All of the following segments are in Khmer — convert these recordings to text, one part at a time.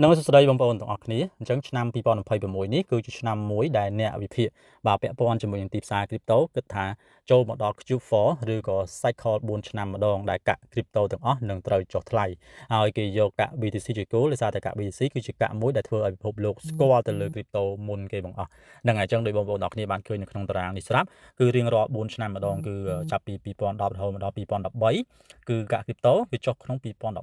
នឹងសួស្តីបងប្អូនទាំងអស់គ្នាអញ្ចឹងឆ្នាំ2026នេះគឺជាឆ្នាំមួយដែលអ្នកវិភាគបាទពាក់ព័ន្ធជាមួយនឹងទីផ្សារ crypto គិតថាចូលមកដល់ Q4 ឬក៏ cycle 4ឆ្នាំម្ដងដែលកាក់ crypto ទាំងអស់នឹងត្រូវចុះថ្លៃហើយគេយកកាក់ BTC ជាគោលដោយសារតែកាក់ BTC គឺជាកាក់មួយដែលធ្វើឲ្យពិភពលោកស្គាល់ទៅលើ crypto មុនគេបង្អស់ហ្នឹងហើយអញ្ចឹងដោយបងប្អូនទាំងអស់គ្នាបានឃើញនៅក្នុងតារាងនេះស្រាប់គឺរៀងរាល់4ឆ្នាំម្ដងគឺចាប់ពី2010រហូតមកដល់2013គឺកាក់ crypto វាចុះក្នុង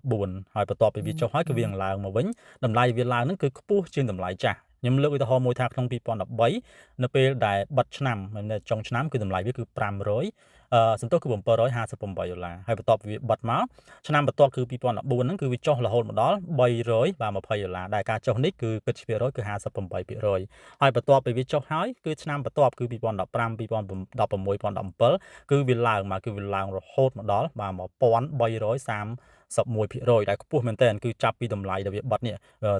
2014ហើយបន្ទាប់ពីវាចុះហើយគឺវានឹងឡើងមកវិញតម្លៃវាឡើងហ្នឹងគឺខ្ពស់ជាងតម្លៃចាស់ខ្ញុំលើកឧទាហរណ៍មួយថាក្នុង2013នៅពេលដែលបិទឆ្នាំនៅចុងឆ្នាំគឺតម្លៃវាគឺ500សន្ទុះគឺ758ដុល្លារហើយបន្ទាប់ពីវាបិទមកឆ្នាំបន្ទាប់គឺ2014ហ្នឹងគឺវាចុះរហូតមកដល់300បាទ20ដុល្លារដែលការចុះនេះគឺគិតជាភាគរយគឺ58%ហើយបន្ទាប់ពីវាចុះហើយគឺឆ្នាំបន្ទាប់គឺ2015 2016 2017គឺវាឡើងមកគឺវាឡើងរហូតមកដល់បាទ1331%ដែលខ្ពស់មែនទែនគឺចាប់ពីតម្លៃដែលវាបិទនេះ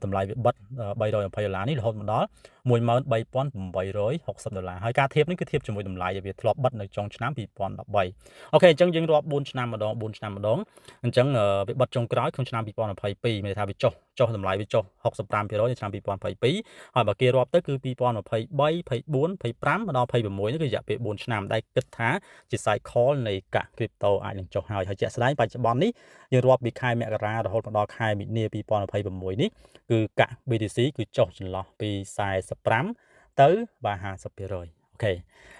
តម្លៃវាបិទ320ដុល្លារនេះរហូតមកដល់13860ដុល្លារហើយការធៀបនេះគឺធៀបជាមួយតម្លៃដែលវាធ្លាប់បិទនៅចុងឆ្នាំ2013OK អញ្ចឹងយើងរាប់4ឆ្នាំម្ដង4ឆ្នាំម្ដងអញ្ចឹងវាបិទចុងក្រោយក្នុងឆ្នាំ2022មានន័យថាវាចុះចុះតម្លៃវាចុះ65%នៅឆ្នាំ2022ហើយបើគេរាប់ទៅគឺ2023 24 25មកដល់26នេះគឺរយៈពេល4ឆ្នាំដែលគិតថាជា cycle នៃកាក់ crypto អាចនឹងចុះហើយហើយជាក់ស្ដែងបច្ចុប្បន្ននេះយើងរាប់ពីខែមករារហូតមកដល់ខែមីនា2026នេះគឺកាក់ BTC គឺចុះចន្លោះពី45ទៅបាទ50%OK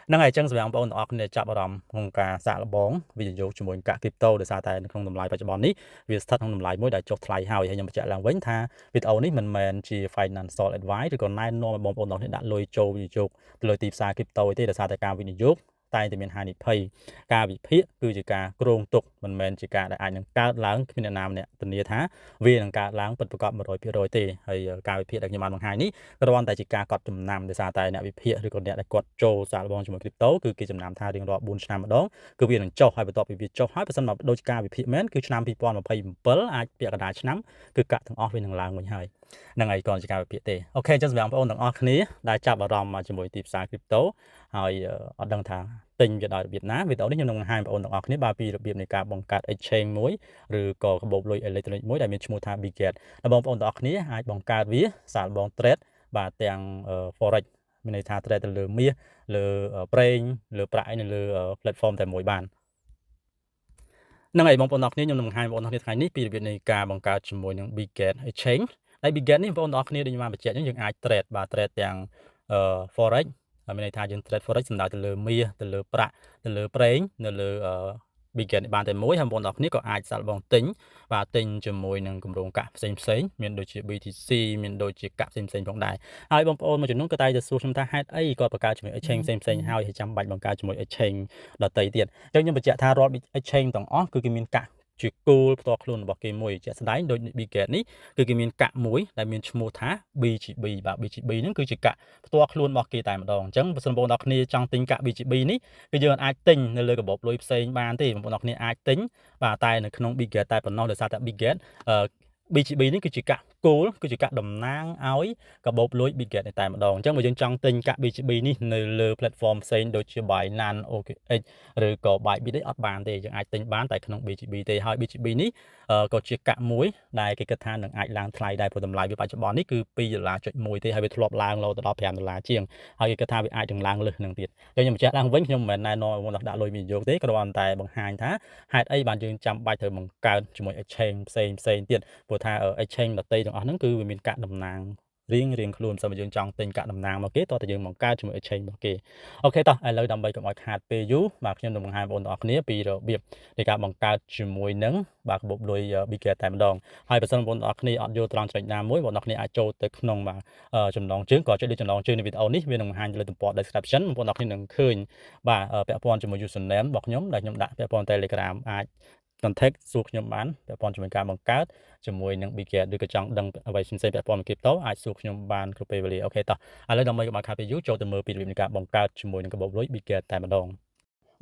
ហ្នឹងហើយអញ្ចឹងសម្រាប់បងប្អូនទាំងអស់គ្នាចាប់អារម្មណ៍ក្នុងការសាកល្បងវិនិយោគជាមួយកាក់ crypto ដោយសារតែនៅក្នុងតម្លៃបច្ចុប្បន្ននេះវាស្ថិតក្នុងតម្លៃមួយដែលចុះថ្លៃហើយហើយខ្ញុំបញ្ជាក់ឡើងវិញថាវីដេអូនេះមិនមែនជា financial advice ឬក៏ណែនាំឲ្យបងប្អូនទាំងអស់គ្នាដាក់លុយចូលវិនិយោគទៅលើទីផ្សារ crypto ទេដោយសារតែការវិនិយោគតែងតែមានហានិភ័យការវិភាគគឺជាការគ្រោងទុកមិនមែនជាការដែលអាចនឹងកើតឡើងគ្មានអ្នកណាម្នាក់ធានាថាវានឹងកើតឡើងពិតប្រាកដ100%ទេហើយការវិភាគដែលខ្ញុំបានបង្ហាញនេះគ្រាន់តែជាការកត់ចំណាំដោយសារតែអ្នកវិភាគឬក៏អ្នកដែលគាត់ចូលសាកល្បងជាមួយ crypto គឺគេចំណាំថារៀងរាល់4ឆ្នាំម្ដងគឺវានឹងចុះហើយបន្ទាប់ពីវាចុះហើយបើសិនមកដូចការវិភាគមែនគឺឆ្នាំ2027អាចពាក់កណ្ដាលឆ្នាំគឺកាក់ទាំងអស់វានឹងឡើងវិញហើយហ្នឹងហើយគ្រាន់ជាការវិភាគទេOK អញ្ចឹងសម្រាប់បងប្អូនទាំងអស់គ្នាដែលចាប់អារម្មណ៍មកជាមួយទីផ្សារ crypto ហើយអត់ដឹងថាទិញវាដោយរបៀបណាវីដេអូនេះខ្ញុំនឹងបង្ហាញបងប្អូនទាំងអស់គ្នាបាទពីរបៀបនៃការបង្កើត exchange មួយឬក៏កាបូបលុយ electronic មួយដែលមានឈ្មោះថា Bitget ដែលបងប្អូនទាំងអស់គ្នាអាចបង្កើតវាសាកល្បង trade បាទទាំង forex មានន័យថា trade ទៅលើមាសលើប្រេងលើប្រាក់អីនៅលើ platform តែមួយបានហ្នឹងហើយបងប្អូនទាំងអស់គ្នាខ្ញុំនឹងបង្ហាញបងប្អូនទាំងអស់គ្នាថ្ងៃនេះពីរបៀបនៃការបង្កើតជាមួយនឹង Bitget Exchange ហើយ Bitget នេះបងប្អូនទាំងអស់គ្នាដូចខ្ញុំបានបញ្ជាក់យើងអាច trade បាទ trade ទាំង forex ហើយមានន័យថាយើង trade forex សំដៅទៅលើមាសទៅលើប្រាក់ទៅលើប្រេងនៅលើ Bitget នេះបានតែមួយហើយបងប្អូនទាំងអស់គ្នាក៏អាចសាកល្បងទិញបាទទិញជាមួយនឹងគម្រោងកាក់ផ្សេងផ្សេងមានដូចជា BTC មានដូចជាកាក់ផ្សេងផ្សេងផងដែរហើយបងប្អូនមួយចំនួនក៏តែទៅសួរខ្ញុំថាហេតុអីគាត់បង្កើតជាមួយ exchange ផ្សេងផ្សេងហើយហើយចាំបាច់បង្កើតជាមួយ exchange ដទៃទៀតអញ្ចឹងខ្ញុំបញ្ជាក់ថារាល់ exchange ទាំងអស់គឺគេមានកាក់ជាគោលផ្ទាល់ខ្លួនរបស់គេមួយជាក់ស្ដែងដូច Bitget នេះគឺគេមានកាក់មួយដែលមានឈ្មោះថា BGB បាទ BGB ហ្នឹងគឺជាកាក់ផ្ទាល់ខ្លួនរបស់គេតែម្ដងអញ្ចឹងបើសិនបងប្អូនទាំងគ្នាចង់ទិញកាក់ BGB នេះគឺយើងអាចទិញនៅលើកាបូបលុយផ្សេងបានទេបងប្អូនទាំងគ្នាអាចទិញបាទតែនៅក្នុង Bitget តែប៉ុណ្ណោះដោយសារតែ Bitget BGB នេះគឺជាកាក់គោលគឺជាកាក់តំណាងឲ្យកាបូបលុយ Bitget នេះតែម្ដងអញ្ចឹងបើយើងចង់ទិញកាក់ BGB នេះនៅលើ platform ផ្សេងដូចជា Binance OKX ឬក៏ Bybit នេះអត់បានទេយើងអាចទិញបានតែក្នុង BGB ទេហើយ BGB នេះក៏ជាកាក់មួយដែលគេគិតថានឹងអាចឡើងថ្លៃដែរព្រោះតម្លៃវាបច្ចុប្បន្ននេះគឺ2ដុល្លារចុច1ទេហើយវាធ្លាប់ឡើងលោទៅដល់5ដុល្លារជាងហើយគេគិតថាវាអាចនឹងឡើងលើសនឹងទៀតអញ្ចឹងខ្ញុំបញ្ជាក់ឡើងវិញខ្ញុំមិនមែនណែនាំឲ្យបងដាក់លុយវិនិយោគទេគ្រាន់តែបង្ហាញថាហេតុអីបានយើងចាំបាច់ត្រូវបង្កើតជាមួយ exchange ផ្សេងផ្សេងទៀតព្រោះថា exchange ដទៃទាំងអស់ហ្នឹងគឺវាមានកាក់តំណាងរៀងរៀងខ្លួនសិនបើយើងចង់ទិញកាក់តំណាងមកគេតោះតែយើងបង្កើតជាមួយ exchange របស់គេOK តោះឥឡូវដើម្បីកុំឲ្យខាតពេលយូរបាទខ្ញុំនឹងបង្ហាញបងប្អូនទាំងអស់គ្នាពីរបៀបនៃការបង្កើតជាមួយនឹងបាទកាបូបលុយ Bitget តែម្ដងហើយបើសិនបងប្អូនទាំងអស់គ្នាអត់យល់ត្រង់ចំណុចណាមួយបងប្អូនទាំងអស់គ្នាអាចចូលទៅក្នុងបាទចំណងជើងក៏ចុចលើចំណងជើងនៃវីដេអូនេះវានឹងបង្ហាញលើទំព័រ description បងប្អូនទាំងអស់គ្នានឹងឃើញបាទពាក់ព័ន្ធជាមួយ username របស់ខ្ញុំដែលខ្ញុំដាក់ពាក់ព័ន្ធ Telegram អាច contact សួរខ្ញុំបានពាក់ព័ន្ធជាមួយការបង្កើតជាមួយនឹង Bitget ឬក៏ចង់ដឹងអ្វីផ្សេងៗពាក់ព័ន្ធនឹង crypto អាចសួរខ្ញុំបានគ្រប់ពេលវេលាOK តោះឥឡូវដើម្បីកុំឲ្យខាតពេលយូរចូលទៅមើលពីរបៀបនៃការបង្កើតជាមួយនឹងកាបូបលុយ Bitget តែម្ដង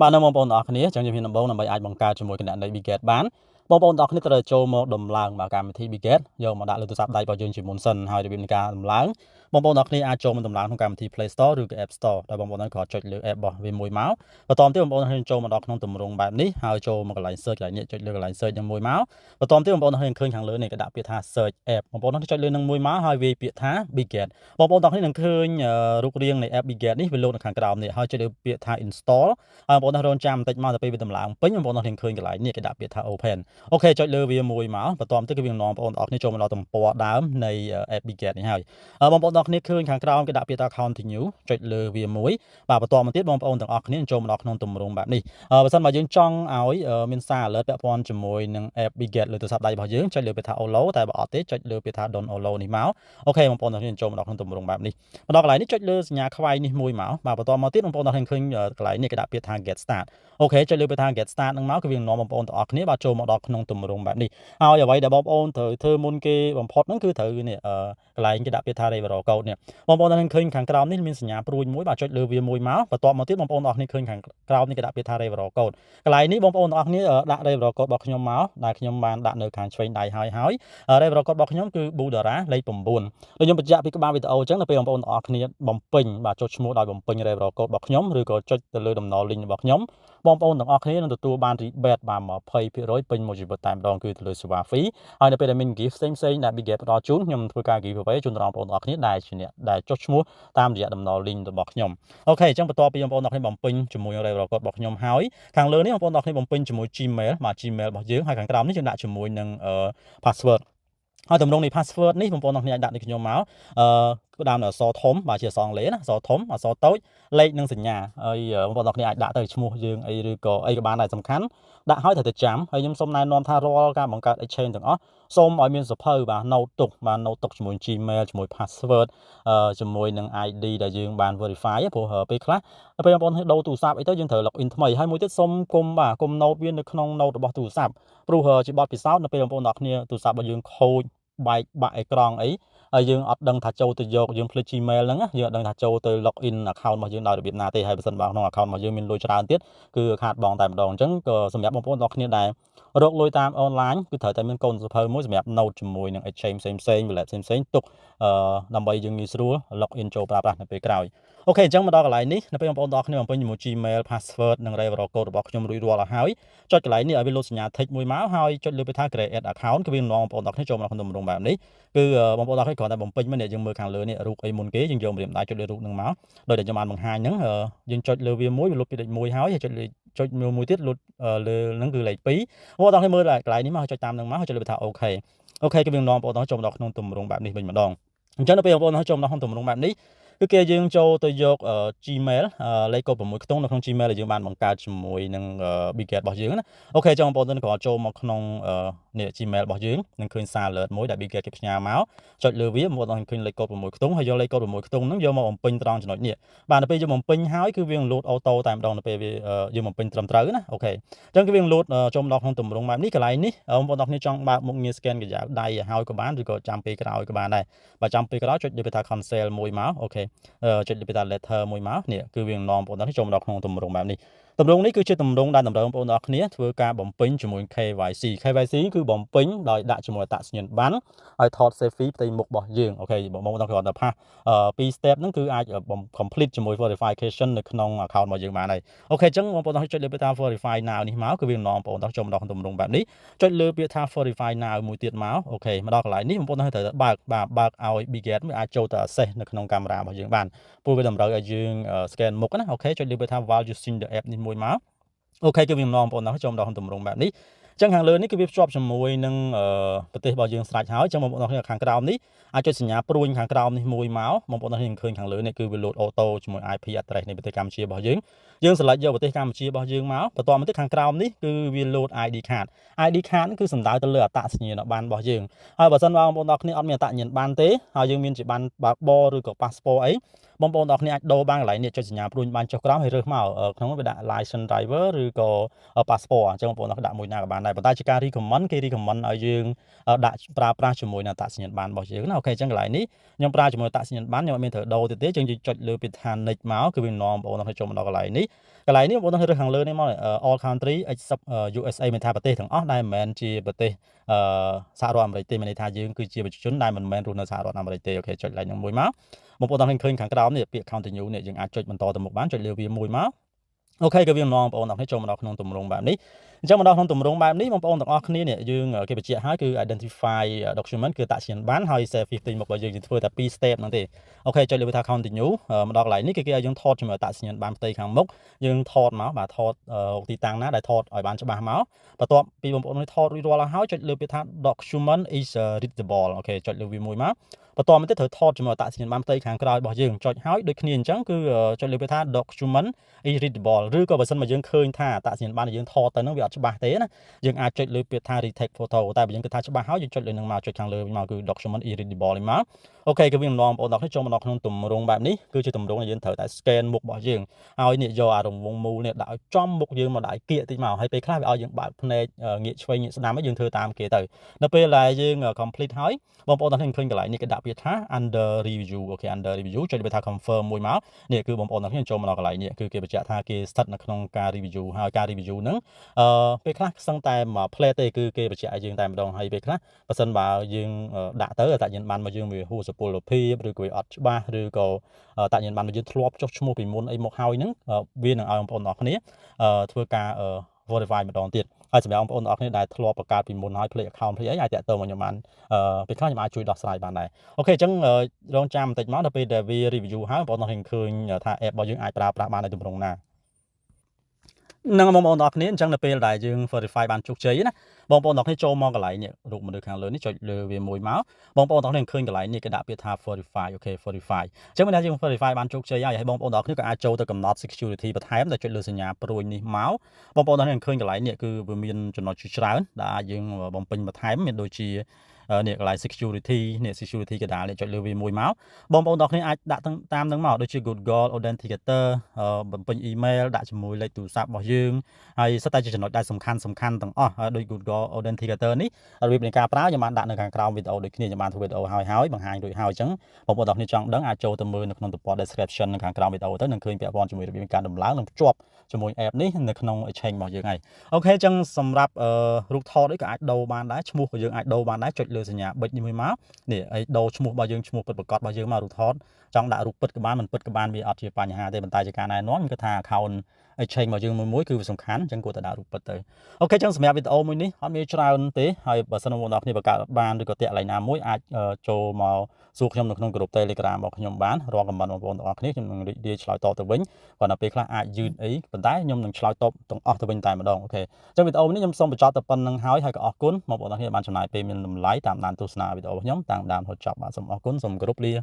បាទនៅបងប្អូនទាំងអស់គ្នាចឹងជំហានដំបូងដើម្បីអាចបង្កើតជាមួយគណនី Bitget បានបងប្អូនទាំងអស់គ្នាត្រូវចូលមកដំឡើងបាទកម្មវិធី Bitget យកមកដាក់លើទូរស័ព្ទដៃរបស់យើងជាមុនសិនហើយរបៀបនៃការដំឡើង បងប្អូនទាំងគ្នាអាចចូលមកតម្លើងក្នុងកម្មវិធី Play Store ឬក៏ App Store ដែលបងប្អូនគ្រាន់ចុចលើ app របស់វាមួយមកបន្តទៀតបងប្អូននឹងចូលមកដល់ក្នុងទម្រង់បែបនេះហើយចូលមកកន្លែង search កន្លែងនេះចុចលើកន្លែង search នឹងមួយមកបន្តទៀតបងប្អូននឹងឃើញខាងលើនេះគេដាក់ពាក្យថា search app បងប្អូនចុចលើនឹងមួយមកហើយវាយពាក្យថា Bitget បងប្អូនទាំងគ្នានឹងឃើញរូបរាងនៃ app Bitget នេះវាលោតនៅខាងក្រោមនេះហើយចុចលើពាក្យថា install ហើយបងប្អូនរងចាំបន្តិចមកទៅពេលវាតម្លើងពេញបងប្អូននឹងឃើញកន្លែងនេះគេដាក់ពាក្យថា open OK ចុចលើវាមួយមកបន្តទៀតគឺវានាំបងប្អូនទាំងអស់គ្នាចូលមកដល់ទំព័រដើមនៃ app Bitget នេះហើយបងប្អូនទាំងគ្នាឃើញខាងក្រោមគេដាក់ពាក្យថា continue ចុចលើវាមួយបាទបន្តមកទៀតបងប្អូនទាំងអស់គ្នាចូលមកដល់ក្នុងទម្រង់បែបនេះបើសិនបើយើងចង់ឲ្យមានសារ alert ពាក់ព័ន្ធជាមួយនឹង app Bitget លើទូរស័ព្ទដៃរបស់យើងចុចលើពាក្យថា allow តែបើអត់ទេចុចលើពាក្យថា don't allow នេះមក OK បងប្អូនទាំងគ្នាចូលមកដល់ក្នុងទម្រង់បែបនេះមកដល់កន្លែងនេះចុចលើសញ្ញាខ្វែងនេះមួយមកបាទបន្តមកទៀតបងប្អូនទាំងគ្នាឃើញកន្លែងនេះគេដាក់ពាក្យថា get start OK ចុចលើពាក្យថា get start នឹងមកគឺវានាំបងប្អូនទាំងអស់គ្នាបាទចូលមកដល់ក្នុងទម្រង់បែបនេះហើយអ្វីដែលបងប្អូនត្រូវធ្វើមុនគេបំផុតហ្នឹងគឺត្រូវនេះកន្លែងគេដាក់ពាក្យថា referral code នេះបងប្អូននឹងឃើញខាងក្រោមនេះមានសញ្ញាព្រួយមួយបាទចុចលើវាមួយមកបន្ទាប់មកទៀតបងប្អូនទាំងអស់គ្នាឃើញខាងក្រោមនេះគេដាក់ពាក្យថា referral code កន្លែងនេះបងប្អូនទាំងអស់គ្នាដាក់ referral code របស់ខ្ញុំមកដែលខ្ញុំបានដាក់នៅខាងឆ្វេងដៃហើយហើយ referral code របស់ខ្ញុំគឺ Budara លេខ9ដូចខ្ញុំបញ្ជាក់ពីក្បាលវីដេអូអញ្ចឹងដល់ពេលបងប្អូនទាំងអស់គ្នាបំពេញបាទចុចឈ្មោះដោយបំពេញ referral code របស់ខ្ញុំឬក៏ចុចទៅលើតំណ link របស់ខ្ញុំបងប្អូនទាំងអស់គ្នានឹងទទួលបាន rebate បាទ20%ពេញមួយជីវិតតែម្ដងគឺទៅលើសេវា free ហើយនៅពេលដែលមាន gift ផ្សេងផ្សេងដែល Bitget ផ្ដល់ជូនខ្ញុំធ្វើការ giveaway ជូនដល់បងប្អូនទាំងអស់គ្នាដែលជាអ្នកដែលចុះឈ្មោះតាមរយៈតំណ link របស់ខ្ញុំOK អញ្ចឹងបន្ទាប់ពីបងប្អូនទាំងអស់គ្នាបំពេញជាមួយ referral code របស់ខ្ញុំហើយខាងលើនេះបងប្អូនទាំងអស់គ្នាបំពេញជាមួយ Gmail បាទ Gmail របស់យើងហើយខាងក្រោមនេះយើងដាក់ជាមួយនឹង password ហើយតម្រងនៃ password នេះបងប្អូនទាំងគ្នាអាចដាក់ដូចខ្ញុំមកគឺដើមអក្សរធំបាទជាអក្សរអង់គ្លេសណាអក្សរធំអក្សរតូចលេខនិងសញ្ញាហើយបងប្អូនទាំងគ្នាអាចដាក់ទៅឈ្មោះយើងអីឬក៏អីក៏បានដែរសំខាន់ដាក់ឲ្យត្រូវតែចាំហើយខ្ញុំសូមណែនាំថារាល់ការបង្កើត exchange ទាំងអស់សូមឲ្យមានសភៅបាទ note ទុកបាទ note ទុកជាមួយ Gmail ជាមួយ password ជាមួយនឹង ID ដែលយើងបាន verify ព្រោះពេលខ្លះពេលបងប្អូនដូរទូរស័ព្ទអីទៅយើងត្រូវ log in ថ្មីហើយមួយទៀតសូមគុំបាទគុំ note វានៅក្នុង note របស់ទូរស័ព្ទព្រោះជាបទពិសោធន៍នៅពេលបងប្អូនទាំងគ្នាទូរស័ព្ទរបស់យើងខូចបែកបាក់អេក្រង់អីហើយយើងអត់ដឹងថាចូលទៅយកយើងភ្លេច Gmail ហ្នឹងយើងអត់ដឹងថាចូលទៅ log in account របស់យើងដោយរបៀបណាទេហើយបើសិនបើក្នុង account របស់យើងមានលុយច្រើនទៀតគឺខាតបង់តែម្ដងអញ្ចឹងក៏សម្រាប់បងប្អូនទាំងគ្នាដែលរកលុយតាម online គឺត្រូវតែមានកូនសភៅមួយសម្រាប់ note ជាមួយនឹង exchange ផ្សេងផ្សេង wallet ផ្សេងផ្សេងទុកដើម្បីយើងងាយស្រួល log in ចូលប្រើប្រាស់នៅពេលក្រោយ OK អញ្ចឹងមកដល់កន្លែងនេះនៅពេលបងប្អូនទាំងគ្នាបំពេញជាមួយ Gmail password និង referral code របស់ខ្ញុំរួចរាល់ហើយចុចកន្លែងនេះឲ្យវាលោតសញ្ញា tick មួយមកហើយចុចលើពាក្យថា create account គឺវានាំបងប្អូនទាំងគ្នាចូលមកក្នុងទម្រង់បែបនេះគឺបងប្អូនទាំងគ្នាគ្រាន់តែបំពេញមកនេះយើងមើលខាងលើនេះរូបអីមុនគេយើងយកម្រាមដៃចុចលើរូបនឹងមកដោយតែខ្ញុំបានបង្ហាញហ្នឹងយើងចុចលើវាមួយវាលុបពីលេខ1ហើយចុចលើចុចមួយទៀតលុតលើហ្នឹងគឺលេខ2បងប្អូនទាំងគ្នាមើលកន្លែងនេះមកចុចតាមនឹងមកចុចលើពាក្យថា OK OK គឺវានាំបងប្អូនទាំងចូលមកដល់ក្នុងទម្រង់បែបនេះវិញម្ដងអញ្ចឹងដល់ពេលបងប្អូនចូលមកដល់ក្នុងទម្រង់បែបនេះគឺគេយើងចូលទៅយក Gmail លេខកូដ6ខ្ទង់នៅក្នុង Gmail ដែលយើងបានបង្កើតជាមួយនឹង Bitget របស់យើងណាOK ចឹងបងប្អូនគ្រាន់ចូលមកក្នុងនេះ Gmail របស់យើងនឹងឃើញសារ alert មួយដែល Bitget គេផ្ញើមកចុចលើវាបងប្អូនឃើញលេខកូដ6ខ្ទង់ហើយយកលេខកូដ6ខ្ទង់ហ្នឹងយកមកបំពេញត្រង់ចំណុចនេះបាទដល់ពេលយើងបំពេញហើយគឺវានឹង load auto តែម្ដងដល់ពេលវាយើងបំពេញត្រឹមត្រូវណាOK អញ្ចឹងគឺវានឹង load ចូលមកដល់ក្នុងទម្រង់បែបនេះកន្លែងនេះបងប្អូនគ្នាចង់បើកមុខងារ scan ក្រយៅដៃឲ្យហើយក៏បានឬក៏ចាំពេលក្រោយក៏បានដែរបើចាំពេលក្រោយចុចលើពាក្យថា cancel មួយមក OK ចុចលើពាក្យថា later មួយមកនេះគឺវានឹងនាំបងប្អូនចូលមកដល់ក្នុងទម្រង់បែបនេះទម្រង់នេះគឺជាទម្រង់ដែលតម្រូវបងប្អូនទាំងអស់គ្នាធ្វើការបំពេញជាមួយ KYC KYC គឺបំពេញដោយដាក់ជាមួយអត្តសញ្ញាណប័ណ្ណហើយថត selfie ផ្ទៃមុខរបស់យើង OK បងប្អូនគ្រាន់តែpass ពីរ step ហ្នឹងគឺអាច complete ជាមួយ verification នៅក្នុង account របស់យើងបានហើយ OK អញ្ចឹងបងប្អូនចុចលើពាក្យថា verify now នេះមកគឺវានាំបងប្អូនចូលមកដល់ក្នុងទម្រង់បែបនេះចុចលើពាក្យថា verify now មួយទៀតមក OK មកដល់កន្លែងនេះបងប្អូនត្រូវតែបើកបាទបើកឲ្យ Bitget វាអាចចូលទៅ access នៅក្នុងកាមេរ៉ារបស់យើងបានព្រោះវាតម្រូវឲ្យយើង scan មុខណាOK ចុចលើពាក្យថា while using the app នេះមួយមក OK គឺវានាំបងប្អូនចូលមកដល់ក្នុងទម្រង់បែបនេះចឹងខាងលើនេះគឺវាភ្ជាប់ជាមួយនឹងប្រទេសរបស់យើងស្រេចហើយចឹងបងប្អូនគ្នាខាងក្រោមនេះអាចចុចសញ្ញាព្រួញខាងក្រោមនេះមួយមកបងប្អូនគ្នាឃើញខាងលើនេះគឺវា load auto ជាមួយ IP address នៃប្រទេសកម្ពុជារបស់យើងយើង select យកប្រទេសកម្ពុជារបស់យើងមកបន្ទាប់មកទៀតខាងក្រោមនេះគឺវា load ID card ID card គឺសំដៅទៅលើអត្តសញ្ញាណប័ណ្ណរបស់យើងហើយបើសិនបងប្អូនដល់គ្នាអត់មានអត្តសញ្ញាណប័ណ្ណទេហើយយើងមានជាប័ណ្ណបើកបរឬក៏ passport អីបងប្អូនដល់គ្នាអាចដូរបានកន្លែងនេះចុចសញ្ញាព្រួញបានចុះក្រោមហើយរើសមកក្នុងវាដាក់ license driver ឬក៏ passport អញ្ចឹងបងប្អូនដាក់មួយណាក៏បានដែរ ដែរប៉ុន្តែជាការ recommend គេ recommend ឲ្យយើងដាក់ប្រើប្រាស់ជាមួយនឹងអត្តសញ្ញាណប័ណ្ណរបស់យើងណា។ OK អញ្ចឹងកន្លែងនេះខ្ញុំប្រើជាមួយអត្តសញ្ញាណប័ណ្ណខ្ញុំអត់មានត្រូវដូរទៀតទេអញ្ចឹងយើងចុចលើពាក្យថា next មកគឺវានាំបងប្អូនចូលមកដល់កន្លែងនេះកន្លែងនេះបងប្អូនរើសខាងលើនេះមក all country except USA មានថាប្រទេសទាំងអស់ដែលមិនមែនជាប្រទេសអឺសហរដ្ឋអាមេរិកទេមានន័យថាយើងគឺជាប្រជាជនដែលមិនមែនរស់នៅសហរដ្ឋអាមេរិកទេ។ OK ចុចឡើងនឹងមួយមកបងប្អូនទាំងឃើញខាងក្រោមនេះពាក្យ continue នេះយើងអាចចុចបន្តទៅមុខបានចុចលើវាមួយមក។ OK ក៏វានាំបងប្អូនទាំងគ្នាចូលមកដល់ក្នុងទម្រង់បែបនេះអញ្ចឹងមកដល់ក្នុងទម្រង់បែបនេះបងប្អូនទាំងអស់គ្នានេះយើងគេបញ្ជាក់ហើយគឺ identify document គឺអត្តសញ្ញាណប័ណ្ណហើយ selfie ផ្ទៃមុខរបស់យើងយើងធ្វើតែ2 step ហ្នឹងទេ។ OK ចុចលើវាថា continue មកដល់កន្លែងនេះគឺគេឲ្យយើងថតជាមួយអត្តសញ្ញាណប័ណ្ណផ្ទៃខាងមុខយើងថតមកបាទថតទីតាំងណាដែលថតឲ្យបានច្បាស់មកបន្ទាប់ពីបងប្អូននេះថតរួចរាល់ហើយចុចលើពាក្យថា document is readable។ OK ចុចលើវាមួយមកបន្តមកទៀតត្រូវថតជាមួយអត្តសញ្ញាណប័ណ្ណផ្ទៃខាងក្រោយរបស់យើងចុចហើយដូចគ្នាអញ្ចឹងគឺចុចលើពាក្យថា document is readable ឬក៏បើសិនមកយើងឃើញថាអត្តសញ្ញាណប័ណ្ណដែលយើងថតទៅហ្នឹងវាអត់ច្បាស់ទេណាយើងអាចចុចលើពាក្យថា retake photo តែបើយើងគិតថាច្បាស់ហើយយើងចុចលើនឹងមកចុចខាងលើវិញមកគឺ document is readable នេះមក។ OK គឺវានាំបងប្អូនទាំងគ្នាចូលមកដល់ក្នុងទម្រង់បែបនេះគឺជាទម្រង់ដែលយើងត្រូវតែ scan មុខរបស់យើងហើយនេះយកអារង្វង់មូលនេះដាក់ឲ្យចំមុខយើងមកដាក់ឲ្យគៀកតិចមកហើយពេលខ្លះវាឲ្យយើងបើកភ្នែកងាកឆ្វេងងាកស្ដាំហើយយើងធ្វើតាមគេទៅនៅពេលដែលយើង complete ហើយបងប្អូនទាំងគ្នាឃើញកន្លែងនេះគេដាក់ពាក្យថា under review។ OK under review ចុចលើថា confirm មួយមកនេះគឺបងប្អូនទាំងគ្នាចូលមកដល់កន្លែងនេះគឺគេបញ្ជាក់ថាគេស្ថិតនៅក្នុងការ review ហើយការ review ហ្នឹងអឺពេលខ្លះសឹងតែមួយ plate ទេគឺគេបញ្ជាក់ឲ្យយើងតែម្ដងហើយពេលខ្លះបើសិនបើយើងដាក់ទៅអត្តសញ្ញាណប័ណ្ណរបស់យើងវាហួសសុពលភាពឬក៏វាអត់ច្បាស់ឬក៏អត្តសញ្ញាណប័ណ្ណរបស់យើងធ្លាប់ចុះឈ្មោះពីមុនអីមកហើយហ្នឹងវានឹងឲ្យបងប្អូនទាំងអស់គ្នាធ្វើការ verify ម្ដងទៀតហើយសម្រាប់បងប្អូនទាំងអស់គ្នាដែលធ្លាប់បង្កើតពីមុនហើយភ្លេច account ភ្លេចអីអាចតាក់ទងមកខ្ញុំបានពេលខ្លះខ្ញុំអាចជួយដោះស្រាយបានដែរ។ OK អញ្ចឹងរងចាំបន្តិចមកដល់ពេលដែលវា review ហើយបងប្អូនទាំងឃើញថា app របស់យើងអាចប្រើប្រាស់បានในទម្រង់ណានឹងបងប្អូនទាំងអស់គ្នាអញ្ចឹងនៅពេលដែលយើង verify បានជោគជ័យណាបងប្អូនទាំងគ្នាចូលមកកន្លែងនេះរូបមនុស្សខាងលើនេះចុចលើវាមួយមកបងប្អូនទាំងគ្នាឃើញកន្លែងនេះគេដាក់ពាក្យថា verify។ OK verify អញ្ចឹងមានថាយើង verify បានជោគជ័យហើយហើយបងប្អូនទាំងគ្នាក៏អាចចូលទៅកំណត់ security បន្ថែមដែលចុចលើសញ្ញាព្រួយនេះមកបងប្អូនទាំងគ្នាឃើញកន្លែងនេះគឺវាមានចំណុចជាច្រើនដែលអាចយើងបំពេញបន្ថែមមានដូចជានេះកន្លែង security នេះ security កដាលនេះចុចលើវាមួយមកបងប្អូនទាំងគ្នាអាចដាក់តាមនឹងមកដូចជា Google Authenticator បំពេញ email ដាក់ជាមួយលេខទូរស័ព្ទរបស់យើងហើយសុទ្ធតែជាចំណុចដែលសំខាន់សំខាន់ទាំងអស់ដូច Google Authenticator នេះរបៀបនៃការប្រើខ្ញុំបានដាក់នៅខាងក្រោមវីដេអូដូចគ្នាខ្ញុំបានធ្វើវីដេអូហើយហើយបង្ហាញរួចហើយអញ្ចឹងបងប្អូនទាំងគ្នាចង់ដឹងអាចចូលទៅមើលនៅក្នុងទំព័រ description នៅខាងក្រោមវីដេអូទៅនឹងឃើញពាក់ព័ន្ធជាមួយរបៀបនៃការដំឡើងនិងភ្ជាប់ជាមួយ app នេះនៅក្នុង exchange របស់យើងហើយ។ OK អញ្ចឹងសម្រាប់រូបថតនេះក៏អាចដូរបានដែរឈ្មោះក៏យើងអាចដូរបានដែរចុចលើសញ្ញាប៊ិចនេះមួយមកនេះឲ្យដូរឈ្មោះរបស់យើងឈ្មោះពិតប្រាកដរបស់យើងមករូបថតចង់ដាក់រូបពិតក៏បានមិនពិតក៏បានវាអត់ជាបញ្ហាទេប៉ុន្តែជាការណែនាំខ្ញុំគិតថា account exchange របស់យើងមួយមួយគឺវាសំខាន់អញ្ចឹងគួរតែដាក់រូបពិតទៅ។ OK អញ្ចឹងសម្រាប់វីដេអូមួយនេះអត់មានច្រើនទេហើយបើសិនបងប្អូនគ្នាបង្កើតបានឬក៏តាក់កន្លែងណាមួយអាចចូលមកសួរខ្ញុំនៅក្នុងក្រុម Telegram របស់ខ្ញុំបានរាល់ comment បងប្អូនទាំងអស់គ្នាខ្ញុំនឹងរីករាយឆ្លើយតបទៅវិញគាត់តែពេលខ្លះអាចយឺតអីប៉ុន្តែខ្ញុំនឹងឆ្លើយតបទាំងអស់ទៅវិញតែម្ដង។ OK អញ្ចឹងវីដេអូនេះខ្ញុំសូមបញ្ចប់តែប៉ុណ្្នឹងហើយហើយក៏អរគុណបងប្អូនទាំងគ្នាបានចំណាយពេលមានតម្លៃតាមដានទស្សនាវីដេអូរបស់ខ្ញុំតាំងដើមរហូតចប់បាទសូមអរគុណសូមគោរពលា។